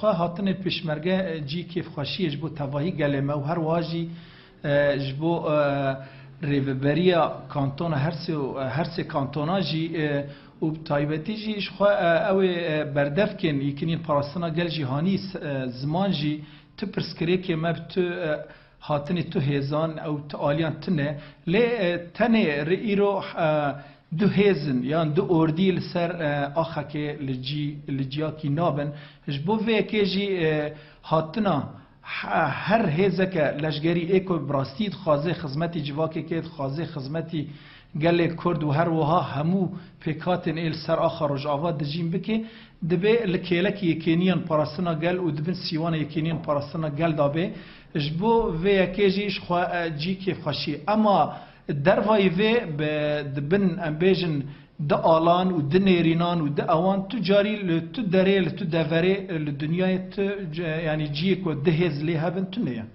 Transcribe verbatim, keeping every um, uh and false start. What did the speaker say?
Xwe hatinê pêşmerge, e, cî kêfxweşiyê ji bo tevahî gelê me û her wiha jî, e, ji bo, e, rêveberiya kantona her sê û, e, her sê kantona jî, e, û bi taybetî jî ji xwe, e, ew ê, e, berdevkên yekîniyên parastina gel jîhanî s-, e, ziman jî tu pirsgirêkê me bi tu, e, hatinê tu hêzan ew tu aliyan tune. Lê, e, tenê ri îro, e, du hêz in, yan du ordî li ser, e, axekê li cî, li ciyakî nabin. Ji bo vê yekê jî, e, hatina he-, her hêzeke leşgerî ê ku bi rastî dixwaze xizmetî civakekê, dixwaze xizmetî gelê Kurd û her wiha hemû pêkhatên ê li ser axa Rojava dijîn bike, dibe li kêlekî yekêniyan parastina gel û di bin sîwana yekêniyan parastina gel de be. Ji bo vê yekê jî ji xwe, e, cî kêfxweşî. Ema dervayî vê bi, di bin, em bêjin, di alan û di nêrînan û di ewan tu carî li tu derê, li tu deverê, li dinyayê tu c-, yanî ciyê ku di hêz lê hebin tune ye.